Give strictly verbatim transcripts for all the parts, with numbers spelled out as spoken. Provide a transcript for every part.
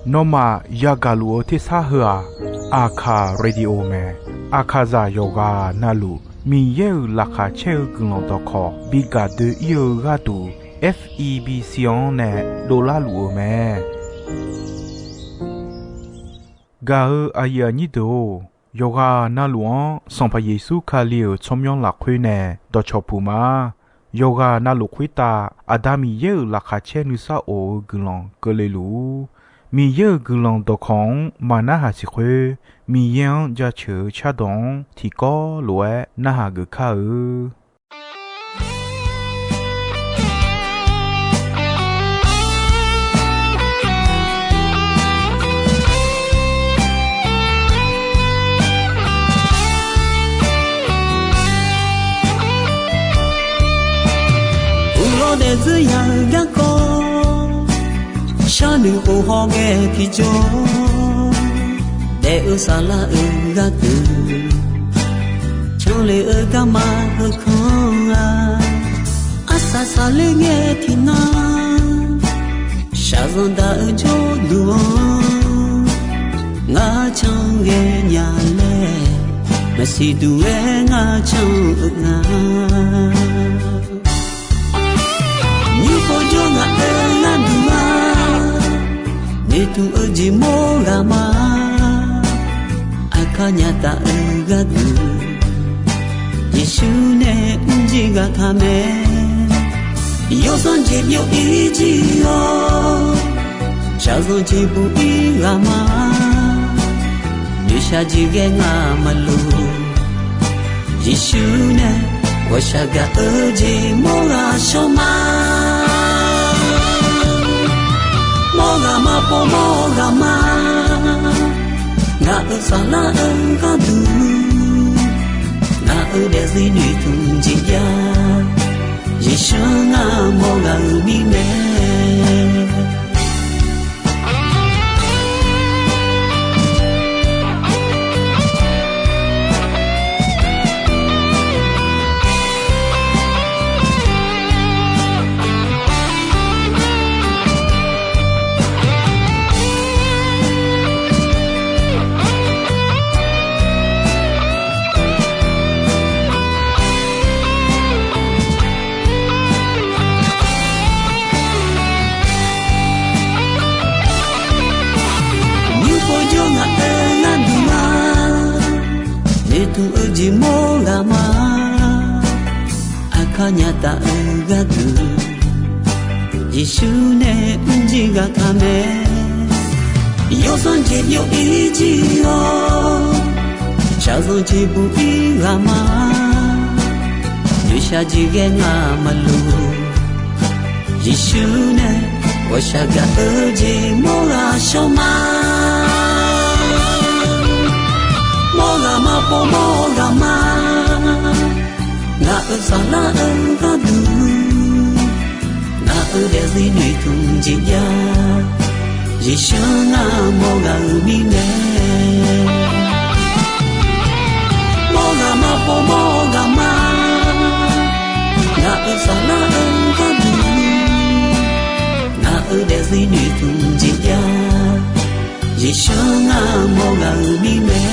Nawmaf yagaq luf-eu tersar heu-aq, Aqkaq Radio mae. Aqkaqzaq yawqghaq navluf Miqyaer-euq laqkhaq caer-eu guiqlanq dawqkawq bi gaq doe-ir-eu gharduq, F E B C-anr nae dovlar luf-eu mae. Gaq-eu aqyuif aqnyir deuq-or, yawqghaq navluf-anr Sanqpaq Yeqsur Kali-euq tsawrmyanr lafkhoer nae dawqcawq puq ma. Yawqghaq navluf khoertav Aqda Miqyaer-euq laqkhaq caer nuisar of-eu guiqlanq keuvle luf-ur. Miqyaer-euq guiqlanq dawqkawq-anr maqnarhaq siq khoer, Miqyaer-anr jaceuq-eu cardawq-anr tiqkawv lof-aer narhaq geuf kar-eu. Uqlawr daefzir ya-eu garkawv, sharnoeq khof hawghae tiqjawr, daef-eu saflar-euq gharduq, canle-eu garma heukanr-a, arsaq saqler ngae tiqnan, shaqzanq daq-eu jawrduq-anr, ngar canghae nya laer, maqsiq duq-aer ngar can-eu nga. Nymr pov jawr ngaq-euq gharduq-a, noeqtmq-eu jeq mawr ghaq ma. Aqkar nya taf-eu gharduq, Yeqsur nae mrjir ghaq taq mae. Yawsanr jeq byov-ir jir-awr, shaqzanq jeq buq-ir ghaq ma. Noeqshaq jeq ghae ngaq maqloq. Yeqsur nae ghawqshaq gaq-eu jeq mawr ghaq shawr ma. Mawr ghaq ma pov mawr ghaq ma. Ngaq-euq saflar-eu gharduq, ngaq-euq daefzir noeqtmq jeq jav. Yeqsur ngar mawr ghaq-euq mirnae. Nymr pov jawr ngaq-euq gharduq-a, noeqtmq-eu jeq mawr ghaq ma. Aqkar nya taf-eu gharduq, Yeqsur nae mrjir ghaq taq mae. Yawsanr jeq byov-ir jir-awr, shaqzanq jeq buq-ir ghaq ma. Noeqshaq jeq ghae ngaq maqloq. Yeqsur nae ghawqshaq gaq-eu jeq mawr ghaq shawr ma. Mawr ghaq ma pov mawr ghaq ma. Ngaq-euq saflar-eu gharduq, ngaq-euq daefzir noeqtmq jeq jav. Yeqsur ngar mawr ghaq-euq mirnae. Mawr ghaq ma pov mawr ghaq ma. Ngaq-euq saflar-eu gharduq, ngaq-euq daefzir noeqtmq jeq jav. Yeqsur ngar mawr ghaq-euq mirnae.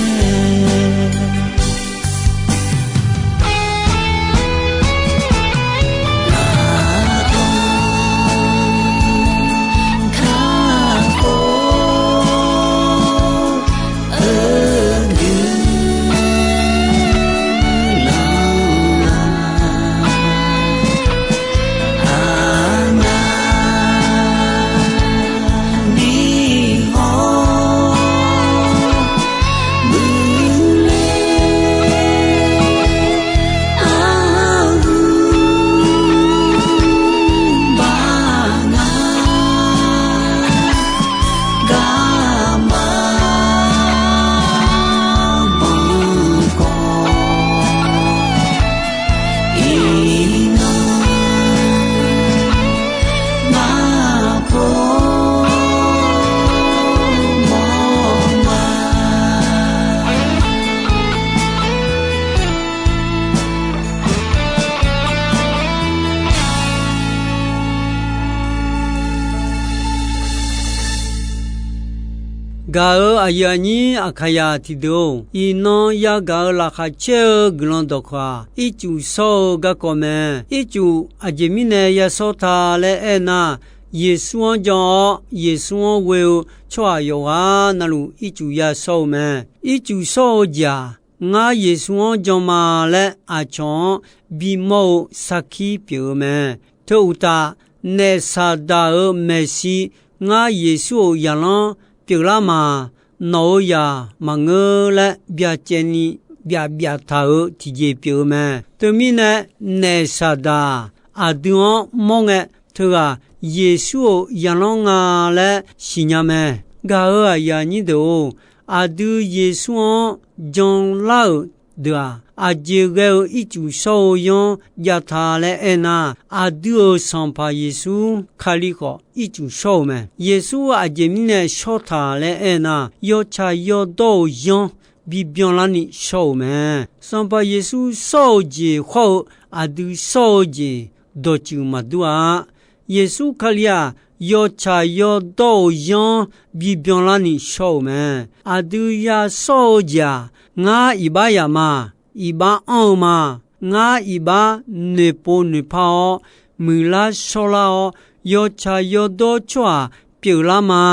Gaq-euq aqyuif aqnyir Aqkaqyaq tiqdeuq-or, iqnan yagaq-euq laqkhaq caer-eu guiqlanq dawqkawq-aq, ircuf shawr-eu garkawv mae. Ircuf aqjeq mirnae yashawr ta laer aernar, Yeqsur-anr jan-awr, Yeqsur-anr ghoe-eu tsawrhaq yawqghaq navluf ircuf yashawr-eu mae. Ircuf shawr-eu jeq-aq, ngar Yeqsur-anr jan ma laer aqcawq-anr bimawr-eu sarkir pyeuf-eu mae. Teu uqtaf, naef Saqdaq-euq maeqshi ngar Yeqsur-euq zaqlanr pyeuflar ma. Nawq-euq zaq maqngeur laer byacaevni byaf byaf taq-euq tiqjeq pyeuf-eu mae. Teumirnae, naef Saqdaq aqdui-anr mawr ngae, teughaq Yeqsur-euq zaqlanr nga laer siqnya mae. Gaq-euq aqyuif aqnyir deuq-or, aqdui Yeqsur-anr janlar-euq deuq-aq, aqjeq ghae-eu ircuf shawr-eu yanr jav ta laer aernar, aqdui-euq Sanqpaq Yeqsur Kali khawf ircuf shawr-eu mae. Yeqsur aqjeq mirnae shawr taq laer aernar, yawtsaq yawdawr-euq yanr bibyan larni shawr-euq mae. Sanqpaq Yeqsur shawr-eu jeq khawr-eu aqdui shawr-eu jeq dawqtsuif maqdur-a. Yeqsur Kali-aq, yawtsaq yawdawr-euq yanr bibyan larni shawr-euq mae. Aqdui yashawr-eu jeq-aq, ngar iqbax yaf ma, iqbax anr-eu ma, ngar iqbax noeqpov noeqpar-awr, muiqlar shawrlar-awr, yawtsaq yawdawr tsawrhaq pyeuflar ma.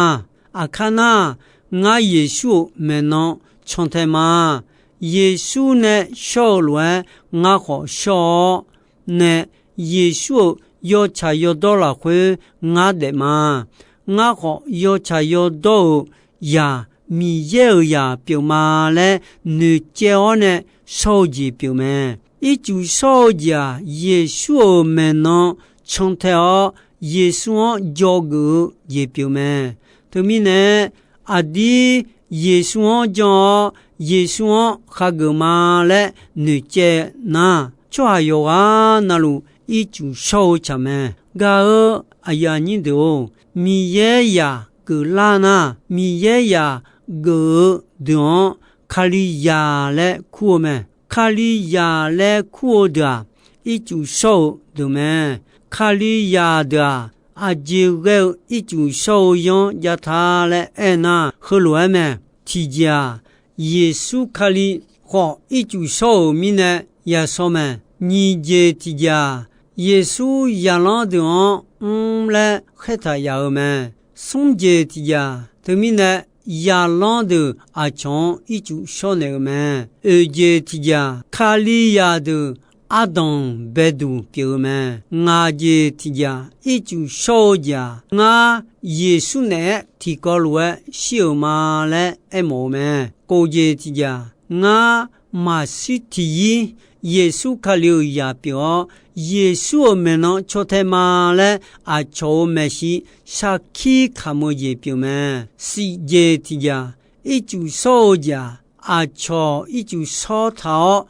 Aqkar nar, ngar Yeqsur-euq maeqnan cantae ma. Yeqsur nae shawr-eu lof-aer ngar khawf shawr-awr nae, Yeqsur-euq yawtsaq yawdawr lafkhoer ngar daef ma. Ngar khawf yawtsaq yawdawr-euq zaq, Miqyaer-euq zaq pyeufma laer noeqcaev-awr nae shawr-eu jeq pyeuf mae. Ircuf shawr-eu jeq-aq, Yeqsur-euq maeqnan cantae-awr, Yeqsur-anr dzawgeuf-eu jeq pyeuf mae. Teumirnae, aqdir Yeqsur-anr jan-awr, Yeqsur-anr khageuf ma laer noeqcaev nar, tsawrhaq yawqghaq navluf ircuf shawr-eu tsaq mae. Gaq-euq aqyuif aqnyir deuq-or, Miqyaer zaq geuflar nar, Miqyaer zaq geuf-eu deuq-anr Kalizaq laer kur-eu mae. Kalizaq laer kur-eu deuq-aq, ircuf shawr-eu deuq mae. Kalizaq deuq-aq, aqjeq ghae-eu ircuf shawr-eu yanr jav ta laer aernar, heulof-aer mae. Tiqjeq-aq, Yeqsur Kali khawf ircuf shawr-euq mirnae yashawr mae. Nyiq jeq tiqjeq-aq, Yeqsur zaqlanr deuq-anr mr laer khaertaq yaf-eu mae. Smr jeq tiqjeq-aq, teumirnae zaqlanr deuq aqcawq-anr ircuf shawr naeq-eu mae. Oeq jeq tiqjeq-aq, Kalizaq deuq ardanq baeduq pyeuf-eu mae. Ngaq jeq tiqjeq-aq, ircuf shawr-eu jeq-aq, ngar Yeqsur naeq-aer tiqkawv lof-aer shir-euq ma laer aermawf-eu mae. Kof jeq tiqjeq-aq, ngar maqshir tiqyir Yeqsur Kali-euq zaq pyeuf-awr, Yeqsur-euq maeqnan caw tae ma laer aqcawq-euq maeqshi sarkir kamq-eu jeq pyeuf mae. Shif jeq tiqjeq-aq, ircuf shawr-eu jeq-aq, aqcawq ircuf shawr taq-awr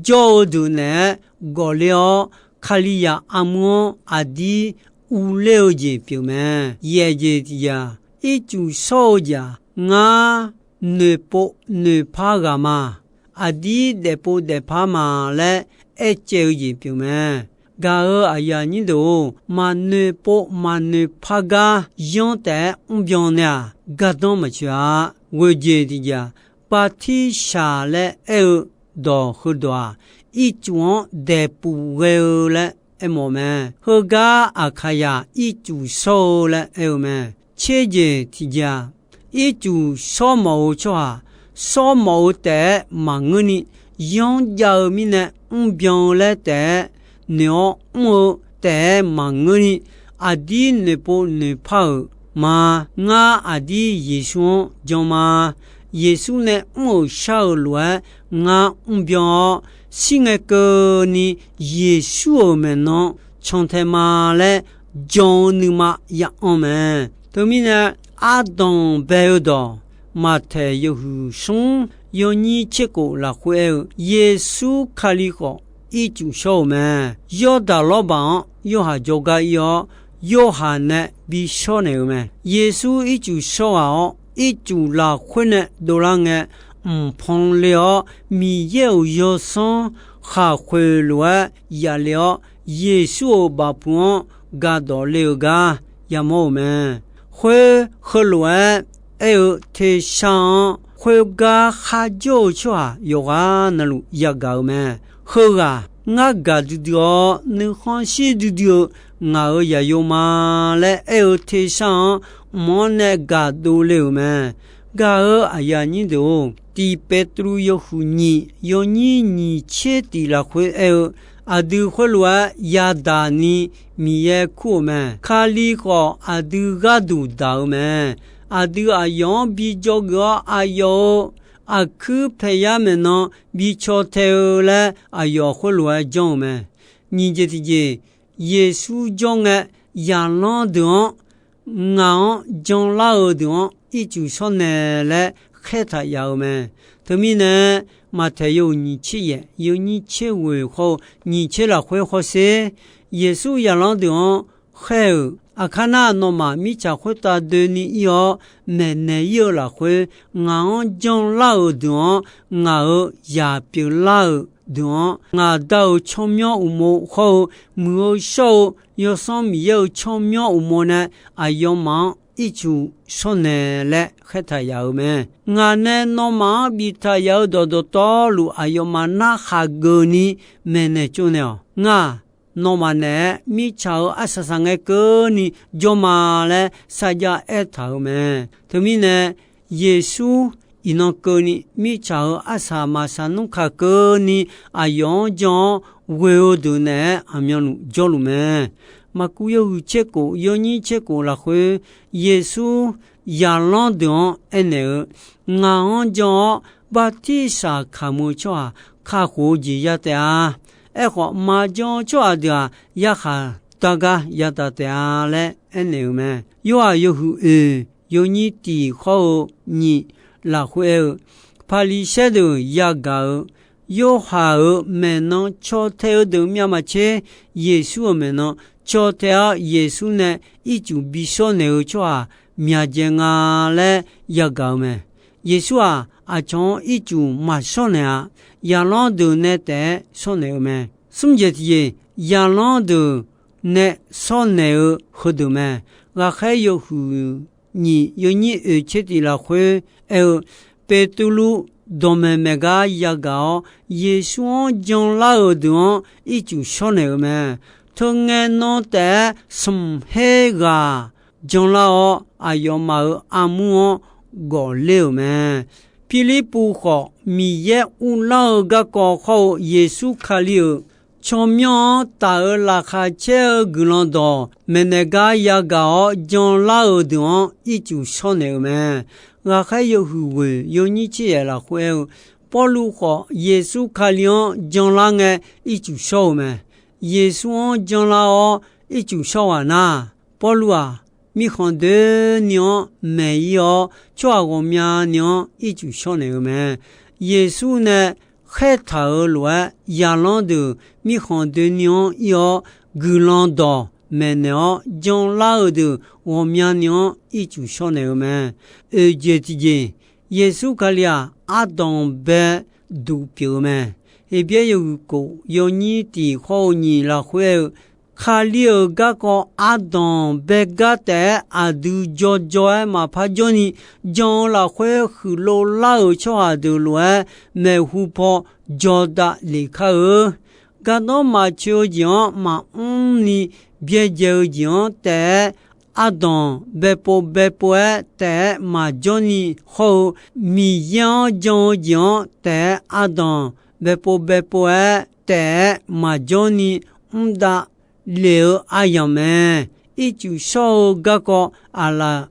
jawr-eu deuq naeq-aer gawqler-awr, Kalizaq armur-anr aqdir uvler-eu jeq pyeuf mae. Yaef jeq tiqjeq-aq, ircuf shawr-eu jeq-aq, ngar noeqpov noeqpar ghaq ma, aqdir daefpov daefpar ma laer aercaev-eu jeq pyeuf mae. Gaq-euq aqyuif aqnyir deuq-or, maqnoeqpov maqnoeqpar gar yanr taef-aer mrbyan nae-aq, gardanr maqtsoeq-a. Ghoeq jeq tiqjeq-aq, bartirsaq laer aer-eu dawq heudawq-aq, ircuf-anr daeqpuf ghae-eu laer aermawf mae. Heugar Aqkaqzaq ircuf shawr-eu laer aer-eu mae. Tser jeq tiqjeq-aq, ircuf shawrmawf-eu tsawrhaq, shawrmawf-eu taef-aer maqngeurni, yanr jav-eu mirnae mrbyan-eu laer taef-aer noeq-awr mr-eu taef-aer maqngeurni, aqdir noeqpov noeqpar-euq ma. Ngar aqdir Yeqsur-anr jan ma. Yeqsur nae mr-euq shar-euq lof-aer ngar mrbyan-awr, shir ngae keuvni Yeqsur-euq maeqnan cantae ma laer jan-eu nuima ya'anr mae. Teumirnae, ardanq bae-eu dawq, Maqtaeq yawhuiq smr yawnyir tser khof lafkhoer aer-eu, Yeqsur Kali khawf ircuf shawr-euq mae. Yawrdaq lawrbaq-anr Yorhaq jawrgar ir-awr, Yorhaq nae bi shawr naeq-eu mae. Yeqsur ircuf shawr ghaq-awr, ircuf lafkhoer nae dovlar ngae, mqpan le-awr, Miqyaer-euq yawsanr khaqkhoeq lof-aer yaf le-awr, Yeqsur-euq bafpuq-anr ga dawq le-eu gar yamawr-euq mae. Khoer heulof-aer aer-eu tersar-anr khoergar kharjawr-eu tsawrhaq yawqghaq navluf yagaq-euq mae. Heughaq ngar gaq duidui-awr, nuikhanr shir duidui-eu ngaq-euq zaqyo ma laer aer-eu tersar-anr, mq-anr nae gaq dovle-euq mae. Gaq-euq aqyuif aqnyir deuq-or, Tiq Beqtuvluv yawhuiq nyiq yawnyir nyiq tser tiq lafkhoer aer-eu, aqdui khoerlof-aer yadaq ni Miqyaer kur-euq mae. Kali khawf aqdui gharduq daq-eu mae. Aqdui aqyawf-anr bi dzawgeuf-awr, aqyawf-euq aqkuir paeqyar maeqnan bi caw tae-eu laer aqyawf khoerlof-aer janr-eu mae. Nyiq jeq tiqjeq, Yeqsur jawr ngae, zaqlanr deuq-anr, ngaq-anr janlar-eu deuq-anr ircuf shawr naeq laer khaertaq yaf-eu mae. Teumirnae, Maqtaeq yawhuiq nyiq tser yaef yawnyir tser ghoeq hawr-eu nyiq tser lafkhoer hawsher, Yeqsur zaqlanr deuq-anr khaer-euq, Aqkar nar, nawmaf mirtsaq khoertav doeni ir-awr, maeqnaeq ir-eu lafkhoer, ngaq-anr janlar-euq deuq-anr, ngaq-euq zaq pyeuflar-euq deuq-anr, ngaq Da-euq tsawrmyanr uqmov hawr-eu, muiq-eu shawr-eu Yawsanr Miqyaer-euq tsawrmyanr uqmov nae aqyawfmaf-anr ircuf shawr naeq laer khaertaq yaf-euq mae. Ngaq nae nawmaf-anr biftaq yaf-eu dawqdawqtawvluf aqyawfmaf narhaq geufni maeqnaeq tsovnaeq-awq. Ngar, nawmaf naeq-aer mirtsaq-euq arsaq saq ngae keuvni jawr ma laer sarjax aertaq-euq mae. Teumirnae, Yeqsur iqnan keuvni mirtsaq-euq arsaq maqsaq nmr kaq keuvni aqyawf-anr jan-awr ghoe-eu deuq naeq-aer aqmyanluf jawrluf mae. Maqkuv yawhuiq tser kof yawnyir tser kof lafkhoer, Yeqsur zaqlanr deuq-anr aernaeq-eu, Ngaq-anr jan-awr bartirsaq kamq-eu tsawrhaq kakhof-eu jeq ya taef-a. Aerkhawf, maqjan-eu tsawrhaq deuq-aq, yarkhaq dar gar yadaq taef-a laer aernaeq-euq mae. Yorhaq yawhuiq oeq yawnyir tiq hawr-eu nyiq lafkhoer aer-eu, Paqliqsaer deuq yagaq-eu, Yorhaq-euq maeqnan caw tae-eu deuq myav maqtser, Yeqsur-euq maeqnan caw tae-awr, Yeqsur nae ircuf bi shawr naeq-eu tsawrhaq myaqdzae nga laer yagaq-eu mae. Yeqsur-aq, aqcawq-anr ircuf maqshawr naeq-a. Zaqlanr deuq nae taef-aer shawr naeq-eu mae. Smr jeq tiqjeq, zaqlanr deuq nae shawr naeq-eu heudeuq mae. Ghaqkhaer yawhuiq nyiq yawnyir oeq tser tiq lafkhoer aer-eu, Beqtuvluv dawqmaeq maeq gar yagaq-awr, Yeqsur-anr janlar-euq deuq-anr ircuf shawr naeq-eu mae. Teungae nan taef-aer smq her ghaq janlar-awr, aqyawfmaf-euq armur-anr gawfler-euq mae. Pirlirpuv khawf, Miqyaer uvlanr-eu garkawv hawr-eu Yeqsur Kali-euq tsawrmyanr-anr taf-euq laqkhaq caer-eu guiqlanq dawq maeqnaeq gar yagaq-awr janlar-euq deuq-anr ircuf shawr naeq-eu mae. Ghaqkhaer yawhuiq ghoeq yawnyir tser yaef lafkhoer aer-eu, Pawrluv khawf, Yeqsur Kali-anr janlar ngae ircuf shawr-eu mae. Yeqsur-anr janlar-awr ircuf shawr ghaq nar, Pawrluv-aq, mirkhanq doeni-anr maeq ir-awr, tsawrhaq ghawqmyani-anr ircuf shawr naeq-eu mae. Yeqsur nae khaertaq-euq lof-aer, zaqlanr deuq mirkhanq doeni-anr ir-awr, guiqlanq dawq maeqnaeq-awr janlar-euq deuq ghawqmyani-anr ircuf shawr naeq-eu mae. Oeq jeq tiqjeq, Yeqsur Kali-aq, ardanq bae duq pyeuf-eu mae. Heqbyaer yawhuiq kof yawnyir tiq hawr-eu nyiq lafkhoer aer-eu, Kali-euq garkawv ardanq bae gar taef-aer aqdui jawrjawr-aer maqpar jawrni, jan-eu lafkhoer huiqlov lar-euq tsawrhaq deuq lof-aer maeqhu paw jawrdav lef kar-eu. Gardanr maqcoeq-eu jeq-anr maqmr ni byaerdzae-eu jeq-anr taef-aer ardanq baepov baepov-aer taef-aer maqjawr ni hawr-eu, Miqyaer-anr jan-eu jeq-anr taef-aer ardanq baepov baepov-aer taef-aer maqjawr ni mrdav lef-eu aryamq mae. Ircuf shawr-eu garkawv aqlaf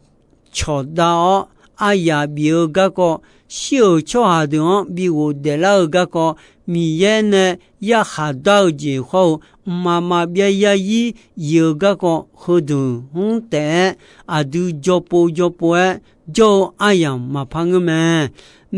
cawqdav-awr aryaq bif-eu garkawv, shir-euq tsawrhaq deuq-anr bi ghofdaef lar-eu garkawv, Miqyaer nae yarkhaq dar-eu jeq hawr-eu, mqmaq maqbyav yarzir yif-eu garkawv heudeuq-anr taef-aer aqdui jawrpov jawrpov-aer jawr-eu aryamq maqpar ngeur mae.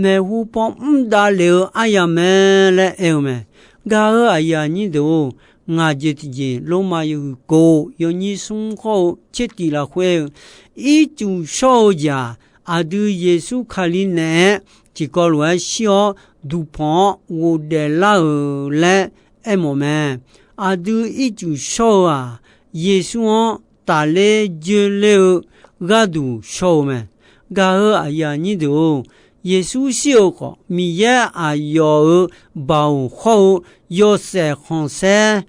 Maeqhu paw mrdav lef-eu aryamq mae laer aer-eu mae. Gaq-eu aqyuif aqnyir deuq-or, ngaq jeq tiqjeq Lormav yawhuiq kof yawnyir smr hawr-eu tser tiq lafkhoer aer-eu, ircuf shawr-eu jeq-aq, aqdui Yeqsur Kali naeq-aer tiqkawv lof-aer shir-awr duqpanq-awr ghofdaef lar-euq laer aermawf mae. Aqdui ircuf shawr-eu-aq, Yeqsur-anr tafler joerler-eu gharduq shawr-eu mae. Gaq-eu aqyuif aqnyir deuq-or, Yeqsur shir-euq khawf, Miqyaer aqyawf-euq baoq hawr-eu yawshaef khanqsaer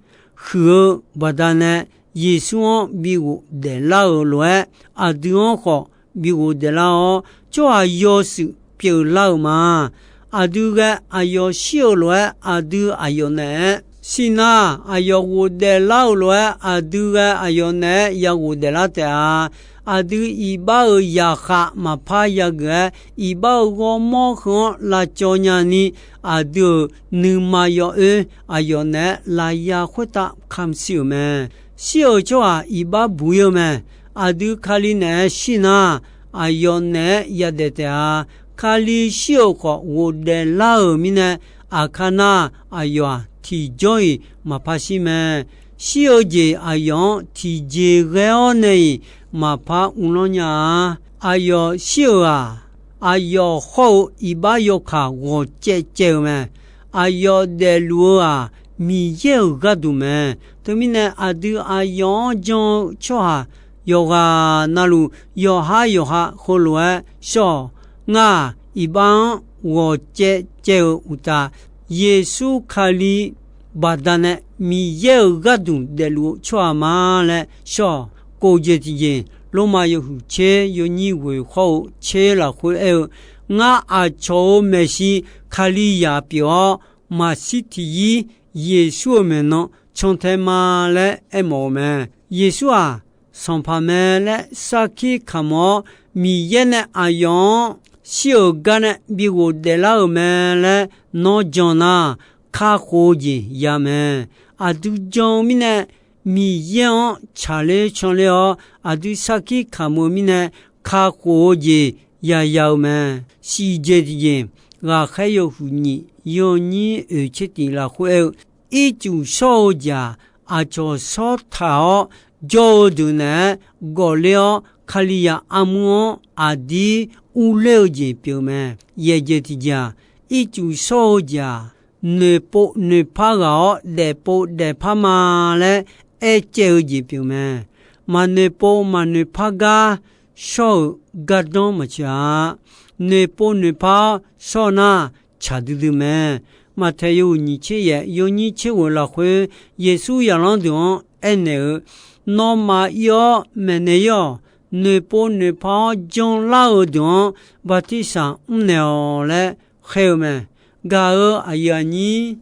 huiq-eu baqdanae, Yeqsur-anr bi ghofdaef lar-euq lof-aer, aqdui-anr khawf bi ghofdaef lar-awr, tsawrhaq yawshuif pyeuflar-euq ma. Aqdui ghae aqyawf shir-euq lof-aer aqdui aqyawf naeq-aer shir nar, aqyawf ghofdaef lar-euq lof-aer aqdui ghae aqyawf naeq-aer ya ghofdaef lar taef-a. Aqdui iqbax-euq zaqkhav maqpar yageuf-aer, iqbax-euq ghawrmawr heu-anr lavcawv nyani, aqdui-euq nuima yawoer aqyawf naeq-aer lafya khoertav kamq shir-euq mae. Shir-euq tsawrhaq iqbax buq-ir-eu mae. Aqdui Kali naeq-aer shir nar, aqyawf naeq-aer yadaef taef-a. Kali shir-euq khawf ghofdaef lar-euq mirnae, aqkar nar aqyawf-aq tiqjawr-iq maqpar shir mae. Shir-eu jeq aqyawf-anr tiqjeq ghae-awr nae-iq maqpar uvlanr nya-a. Aqyawf shir-euq-aq, aqyawf hawr-eu iqbax yawkaq ghawq caev caev-eu mae. Aqyawf daefluf-eu-aq, Miqyaer-euq gharduq mae. Teumirnae aqdui aqyawf-anr jan-eu tsawrhaq yawqghaq navluf, yawqhar yawqha heulof-aer shawr-awq. Ngar-aq, iqbax-anr ghawq caev caev-eu uqtaf, Yeqsur Kali baqdanae Miqyaer-euq gharduq daefluf-eu tsawrhaq ma laer shawr-awq. Kof jeq tiqjeq, Lormav yawhuiq tser yawnyir ghoeq hawr-eu tser lafkhoer aer-eu, Ngar aqcawq-euq maeqshi Kalizaq pyeuf-awr, maqshir tiqyir Yeqsur-euq maeqnan cantae ma laer aermawf-eu mae. Yeqsur-aq, Sanqpaq mae laer sarkir kamq-awr, Miqyaer nae aqyawf-anr shir-euq gar nae bi ghofdaef lar-euq mae laer nawr jan nar, kakhof-eu jeq ya mae. Aqdui jan-eu mirnae, Miqyaer-anr tsaqler canler-awr, aqdui sarkir kamq-eu mirnae, kakhof-eu jeq yaya-eu mae. Siqjeq tiqjeq, ghaqkhaer yawhuiq nyiq yawnyir oeq tser tiq lafkhoer aer-eu, ircuf shawr-eu jeq-aq, aqcawq shawr taq-awr jawr-eu deuq naeq-aer gawfler-awr, Kalizaq armur-anr aqdir urler-eu jeq pyeuf-eu mae. Yaeqjeq tiqjeq-aq, ircuf shawr-eu jeq-aq, noeqpov noeqpar ghaq-awr daefpov daefpar ma laer aercaev-eu jeq pyeuf mae. Maqnoeqpov maqnoeqpar gar shawr-euq gardanr maqtsoeq-a. Noeqpov noeqpar-awr shawr nar, tsaq duidui mae. Maqtaeq yawhuiq nyiq tser yaef yawnyir tser ghoeq lafkhoer, Yeqsur zaqlanr deuq-anr aernaeq-eu, Nawmaf ir-awr maeqnaeq ir-awq. Noeqpov noeqpar-awr janlar-eu deuq-anr bartirsaq mrnaeq-awq laer khaer-eu mae. Gaq-euq aqyuif aqnyir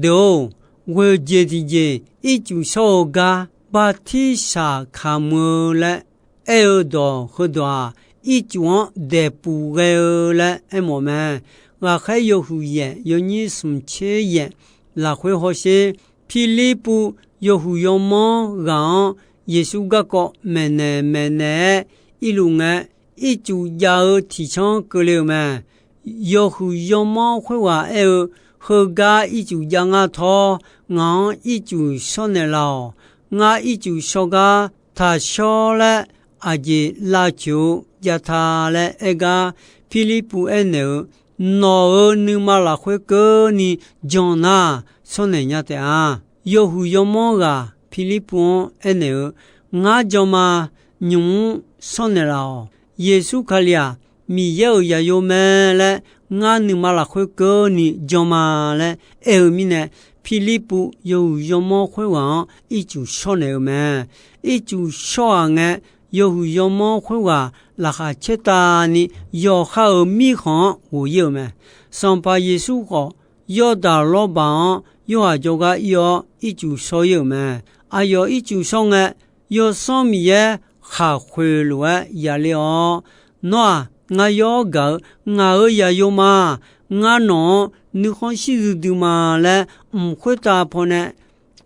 deuq-or, ghoeq jeq tiqjeq ircuf shawr-eu gar bartirsaq kamq-eu laer aer-eu dawq heudawq-aq, ircuf-anr daeqpuf ghae-eu laer aermawf mae. Ghaqkhaer yawhuiq yaef yawnyir smq tser yaef lafkhoer hawsher, Pirlirpuv yawhuiq yawmanr ghaq-anr Yeqsur garkawv maeqnaeq maeqnaeq-aer irluf ngae, ircuf jav-eu tiqcanr keuvle-euq mae. Yawhuiq yawmanr khoerghaq aer-eu, Heugar ircuf jav ngar tawr, ngaq-anr ircuf shawr naeqlaf-awq. Ngar ircuf shawr gar taqshawr laer aqjeq lavcoeq-eu jav ta laer aer gar, Pirlirpuv aernaeq-eu, Nawq-euq nuima lafkhoer keuvni jan nar, shawr naeq nya taef-a. Yawhuiq yawmanr ghaq Pirlirpuv-anr aernaeq-eu, Ngar jan ma. Nymq-mr shawr naeqlaf-awq. Yeqsur Kali-aq, Miqyaer-euq zaqyo mae laer ngar nuima lafkhoer keuvni jan ma laer aer-eu mirnae, Pirlirpuv yawhuiq yawmanr khoerghaq-anr ircuf shawr naeq-eu mae. Ircuf shawr-aq ngae, yawhuiq yawmanr khoerghaq laqkhaq caertavni yawqha-euq mirkhanq-anr ghof-ir-euq mae. Sanqpaq Yeqsur khawf, Yawrdaq lawrbaq-anr Yorhaq jawrgar ir-awr ircuf shawr-ir-euq mae. Aqyawf ircuf shawr ngae, Yawsanr Miqyaer khaqkhoeq lof-aer yale-awr, Nawr-aq, ngar yawr gaq-eu ngaq-euq zaqyo ma. Ngar nawq-anr nuikhanr shir duidui ma laer mq khoertav pawnae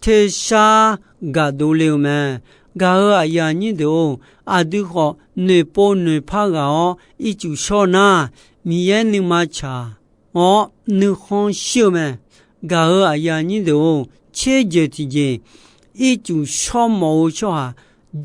tersar gaqdov le-eu mae. Gaq-euq aqyuif aqnyir deuq-or, aqdui khawf noeqpov noeqpar ghaq-awr ircuf shawr nar, Miqyaer nuima tsaq-awr nuikhanr shir-eu mae. Gaq-euq aqyuif aqnyir deuq-or, tser jeq tiqjeq, ircuf shawr mawf-eu tsawrhaq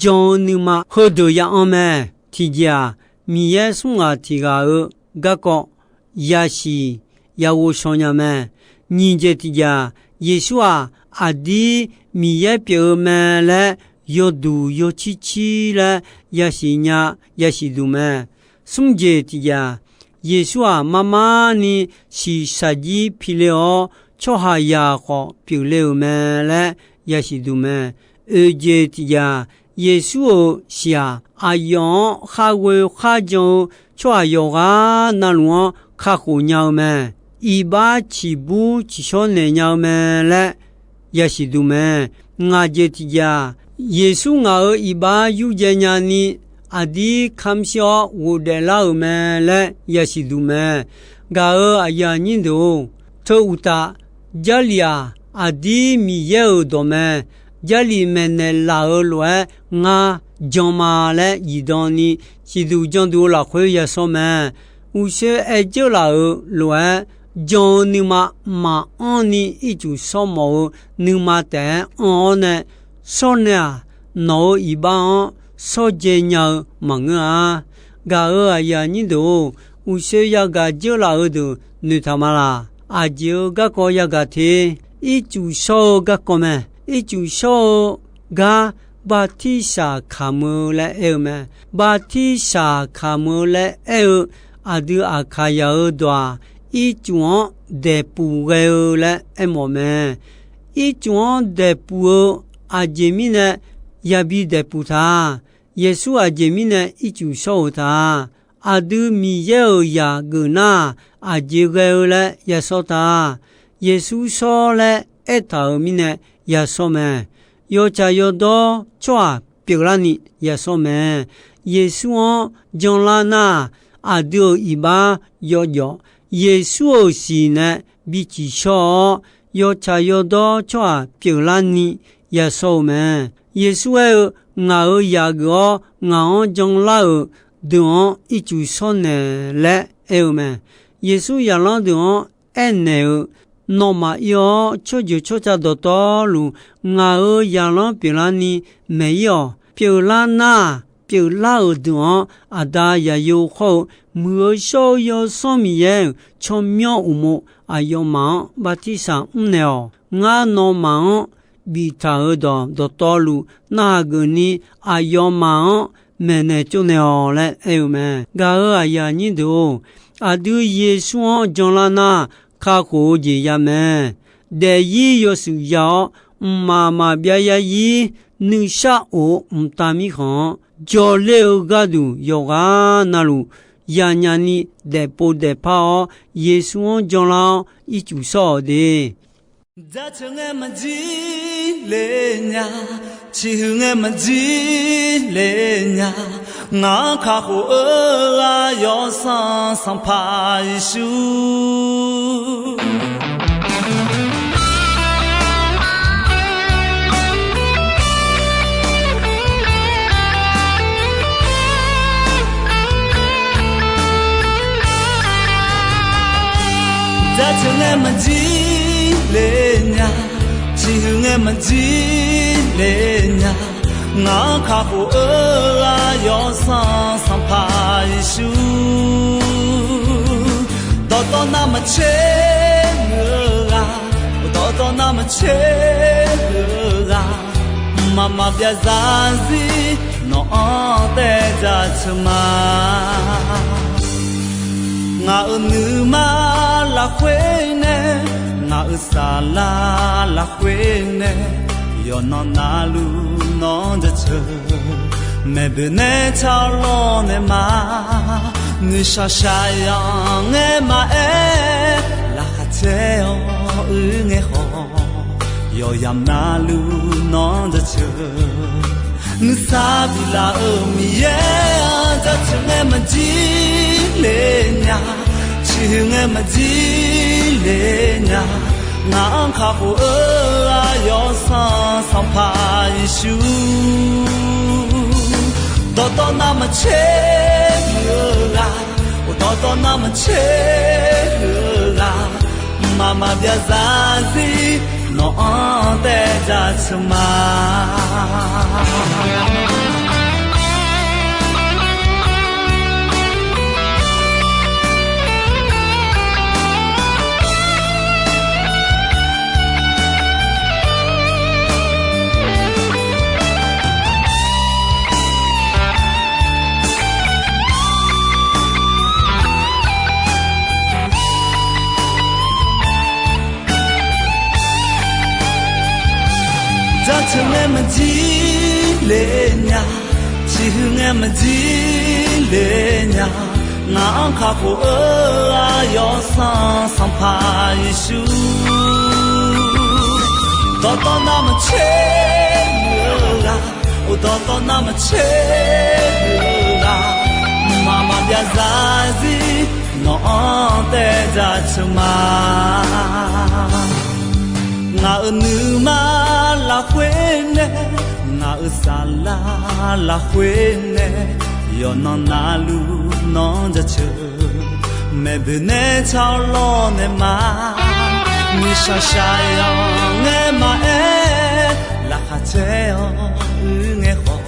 jan-eu nuima heudeuq ya anr mae. Tiqjeq-aq, Miqyaer smr ghaq tiq ghaq-euq garkawv yasiq yaghovshaw nya mae. Nyiq jeq tiqjeq-aq, Yeqsur-aq, aqdir Miqyaer pyeuf-eu mae laer yawduq yawcir cir laer yasiq nya yasiq duq mae. Smr jeq tiq jeq-aq, Yeqsur-aq, marmar ni shiqshaq jir pi le-awr, tsawrhaqzaq khawf pyeufle-euq mae laer yasiq duq mae. Oeq jeq tiq jeq-aq, Yeqsur-euq shiq-aq, aqyawf-anr kharghoe kharjan-eu tsawrhaq yawqghaq navluf-anr kakhof nya-eu mae. Iqbax ciqbur ciqshawr naeq nya-eu mae laer yasiq duq mae. Ngaq jeq tiq jeq-aq, Yeqsur ngaq-euq iqbax yurdzae nyani, aqdir kamr shir-awr ghofdaef lar-euq mae laer yasiq duq mae. Gaq-euq aqyuif aqnyir deuq-or, teu uqtaf, Jarlif-aq, aqdir Miqyaer-euq dawq mae. Jarlif maeqnaeq laf-euq lof-aer ngar jan ma laer zifdan ni, siqduq janduq-eu lafkhoer yashawr mae. Uqshoe aer dzeur laf-euq lof-aer, jan-eu nuima maqanr ni ircuf shawr mawf-eu nuima taef-aer anr-awr nae shawr nae-aq, nawq-euq iqbax-anr shawrdzae nya-eu maqngeur-a. Gaq-euq aqyuif aqnyir deuq-or, uqshoe yagaq dzeur laf-eu deuq noeqtaq ma laq. Aqjeq-eu garkawv yagaq te, ircuf shawr-eu garkawv mae. Ircuf shawr-eu gar bartirsaq kamq-eu laer aer-eu mae. Bartirsaq kamq-eu laer aer-eu aqdui Aqkaqyaq-euq dawq-aq, ircuf-anr daeqpuq ghae-eu laer aermawf mae. Ircuf-anr daeqpuq-eu aqjeq mirnae yabi daeqpuq ta. Yeqsur aqjeq mirnae ircuf shawr-euq ta. Aqdui Miqyaer-euq zaq geuf nar, aqjeq ghae-eu laer yashawr ta. Yeqsur shawr laer aertaq-euq mirnae yashawr mae. Yawtsaq yawdawr tsawrhaq pyeuflarni yashawr mae. Yeqsur-anr janlar nar, aqdui-euq iqbax yawjawf, Yeqsur-euq siq nae bi ciqshawr-awr, yawtsaq yawdawr tsawrhaq pyeuflarni yashawr-eu mae. Yeqsur aer-eu, Ngaq-euq zaq geuf-awr ngaq-anr janlar-euq deuq-anr ircuf shawr naeq laer aer-eu mae. Yeqsur zaqlanr deuq-anr aernaeq-eu, Nawmaf ir-awr tsawrjeuq tsawrca dawqtawvluf ngaq-euq zaqlanr pyeuflarni maeq-ir-awq. Pyeuflar nar, pyeuflar-euq deuq-anr Aqda Zaqyo khawr-eu Muiq-eu shawr-eu Yawsanr Miqyaer-euq tsawrmyanr uqmov aqyawfmaf-anr bartirsaq mrnaeq-awq. Ngar nawmaf-anr biftaq-euq dawq dawqtawvluf narhaq geufni aqyawfmaf-anr maeqnaeq tsovnaeq-awq laer aer-eu mae. Gaq-euq aqyuif aqnyir deuq-or, aqdui Yeqsur-anr janlar nar, kakhof-eu jeq ya mae. Daefzir yawshuif ya-awr, mqmaq maqbyav yarzir nuishar of-eu mqtav mirkhanq-anr jawrler-eu gharduq yawqghaq navluf yanyaf ni daefpov daefpar-awr, Yeqsur-anr janlar-awr ircuf shawr-awq de. Jaceuq ngae maqjir le nya, ciqhuiq ngae maqjir le nya, ngaq-anr kakhof-eu ghaq Yawsanr Sanqpaq Yeqsur. Jaceuq ngae maqjir le nya, ciqhuiq ngae maqjir le nya, ngaq-anr kakhof-eu ghaq Yawsanr Sanqpaq Yeqsur. Dawqtawv navmaqtser muiq-eu ghaq, dawqtawv navmaqtser muiq-eu ghaq, mqmaq maqbyav zarzir nawq-anr taev jaceuq ma. Ngaq-euq nuima lafkhoer nae, ngaq-euq saflar lafkhoer nae, yawqnan navluf nawq-anr jaceuq. Maeqboeq nae tsawrlawr nae ma, nuishaq shaqyanq ngae maqaer, laqkhaq caer-awr uir ngae khawf, yawqyamq navluf nawq-anr jaceuq. Nuisar biflaf-euq Miqyaer-anr jaceuq ngae maqjir le nya, ciqhuiq ngae maqjir le nya, ngaq-anr kakhof-eu ghaq Yawsanr Sanqpaq Yeqsur. Dawqtawv navmaqtser muiq-eu ghaq, dawqtawv navmaqtser muiq-eu ghaq, mqmaq maqbyav zarzir nawq-anr taev jaceuq ma. Tiqhuiq ngae maqjir le nya, ngaq-anr kakhof-eu aqyawf sanq Sanqpaq Yeqsur. Dawqtawv navmaqtser muiq-eu ghaq, dawqtawv navmaqtser muiq-eu ghaq, mqmaq maqbyav zarzir nawq-anr taev dzaqteu ma. Ngaq-euq nuima lafkhoer nae, ngaq-euq saflar lafkhoer nae, yawqnan navluf nawq-anr jaceuq. Maeqboeq nae tsawrlawr naeq ma, nuishaq shaq-awq ngae maqaer, laqkhaq caer-awq uir ngae khawf,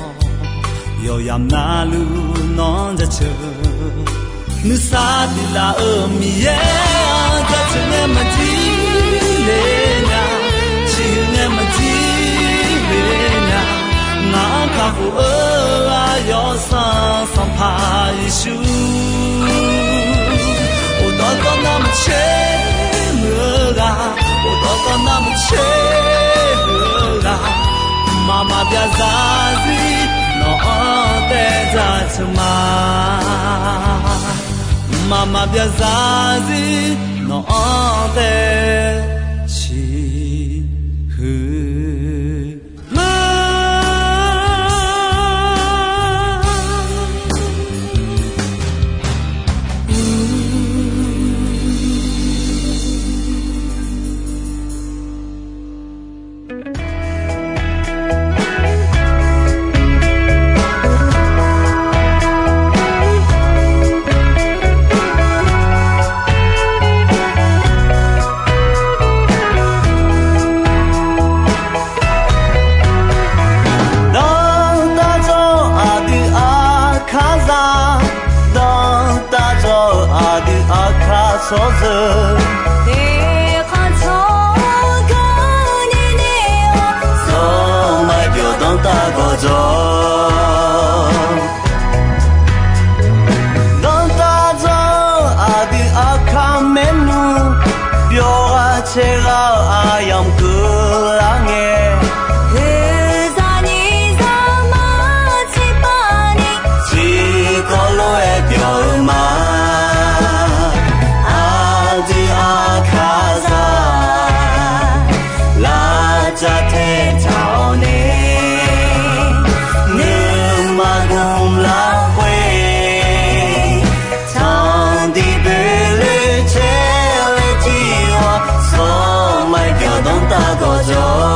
yawqyamq navluf nawq-anr jaceuq. Nuisar tiqlaf-euq Miqyaer-anr jaceuq ngae maqjir le nya, tiqhuiq ngae maqjir le nya, ngaq-anr kakhof-eu aqyawf sanq Sanqpaq Yeqsur. Dawqtawv navmaqtser muiq-eu ghaq, dawqtawv navmaqtser muiq-eu ghaq, mqmaq maqbyav zarzir nawq-anr taev dzaqteu ma. Mqmaq maqbyav zarzir nawq-anr taev ciqhuiq ma. Danrtav dzawr-eu aqdui aqkar zaq, danrtav dzawr-eu aqdui aqkar tsawrjeuq, teqkhanq tsawrganr nae nae-awr, sanqmaqbyawq danrtav gawqjawq. Danrtav dzawr-eu aqdui aqkar maernmr, byawq ghaq caev ghaq-eu aryamq keuvlar ngae, heuzaq nyiq zaq ma tiqpav ni, tiqkawv lof-aer byawq-eu ma. Aqdui aqkar zaq, lavcav tae taq-awr nae, nuima gmq lafkhoer, tanqdiq boeqle caer-aer jir-awr, sanqmaqbyawq danrtav gawqjawq.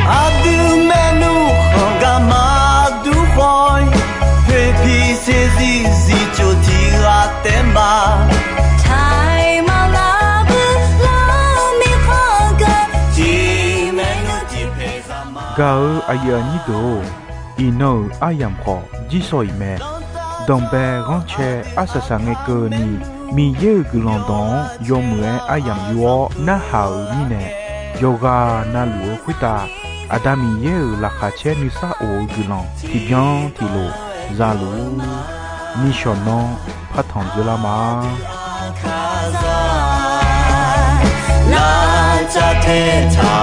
Aqdui maernmr khanq garma dur khawf-ir, poeqpiq saeqzir zifcof tiq ghaq taef ma. Taiq maqlar bui lar-eu mirkhanq gaq, tiq maernmr tiq paeq zaq ma. Gaq-eu aqyuif aqnyir deuq-or, iqnan-euq aryamq khawf jirsawq iq mae. Danqbae ghanrcae arsaq saq ngae keuvni, Miqyaer-euq guiqlanq dawq-anr yawmuiq-aer aryamq yur-awr narhaq-euq mirnae, yawqghaq navluf-eu khoertav Aqda Miqyaer-euq laqkhaq caer nuisar of-eu guiqlanq tiqbyan tiqlof za luf-ur. Nishawq nanr partanq dzoerlar ma. Lavcav tae taq